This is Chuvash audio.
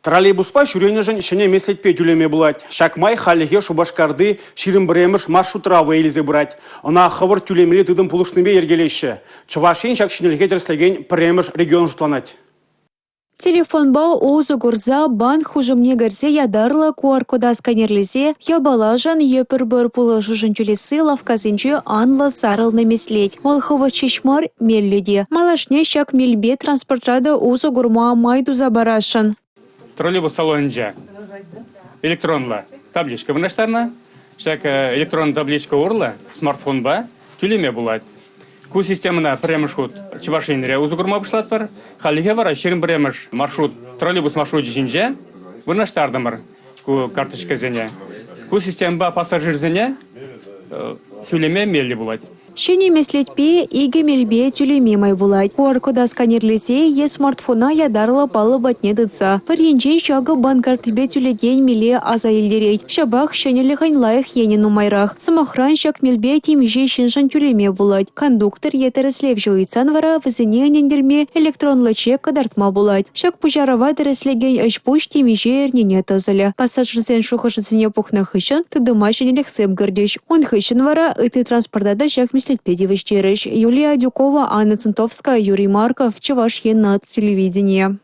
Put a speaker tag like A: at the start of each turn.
A: Троллейбуспа ҫӳренӗшӗн ҫӗнӗ меслетпе тӳлеме пулать. Ҫак май хальлӗхе Шупашкарти 21-мӗш маршрутра вӑй илсе пырать. Ӑна хӑвӑрт тӳлемелли тытӑм пулӑшнипе йӗркелеҫҫӗ. Чӑваш Ен ҫак ҫӗнӗлӗхе тӗрӗслекен пӗрремӗш регион шутланать.
B: Телефонпа усӑ курса банк хушӑмне кӗрсе ятарлӑ QR-кода сканерлесе япалашӑн е пӗр-пӗр пулӑшушӑн тӳлесси лавккасенче анлӑ сарӑлнӑ меслет. Вӑл хӑвӑрт ҫеҫ мар, меллӗ те. Малашне ҫак мелпе транспортра та усӑ курма май туса парасшӑн.
C: Троллейбус салонӗнче электронлӑ табличка вырнаҫтарнӑ. Ҫак электрон табличка урлӑ смартфонпа тӳлеме пулать. Ку системӑна пӗрремӗш хут Чӑваш Енре усӑ курма пуҫлатпӑр. Хальлӗхе вара 21-мӗш маршрут, троллейбус маршручӗ ҫинче вырнаҫтартӑмӑр ку карточкӑсене. Ку системӑпа пассажирсене тӳлеме меллӗ пулать.
B: Ҫӗнӗ меслетпе икӗ мелпе тӳлеме май пулать. QR-кода сканерлесе е смартфона ятарлӑ паллӑ патне тытса. Пӗр енчен ҫакӑ банк карттипе тӳлекен меле аса илтерет. Ҫапах ҫӗнӗлӗхӗн лайӑх енӗ нумайрах. Сӑмахран, ҫак мелпе темиҫе ҫыншӑн тӳлеме пулать. Кондуктор е тӗрӗслевҫӗ ыйтсан вара вӗсене ӗнентерме электронлӑ чек кӑтартма пулать. Ҫак пуҫарӑва тӗрӗслекен ӗҫ-пуҫ темиҫе эрнене тӑсӑлӗ. Пассажирсен шухӑшӗсене пухнӑ хыҫҫӑн тытӑма ҫӗнӗлӗхсем кӗртӗҫ. Ун хыҫҫӑн вара ытти транспорта та ҫак меслетпе тивӗҫтерӗҫ. Юлия Адюкова, Анна Центовская, Юрий Марков, Чӑваш Ен наци телевиденийӗ.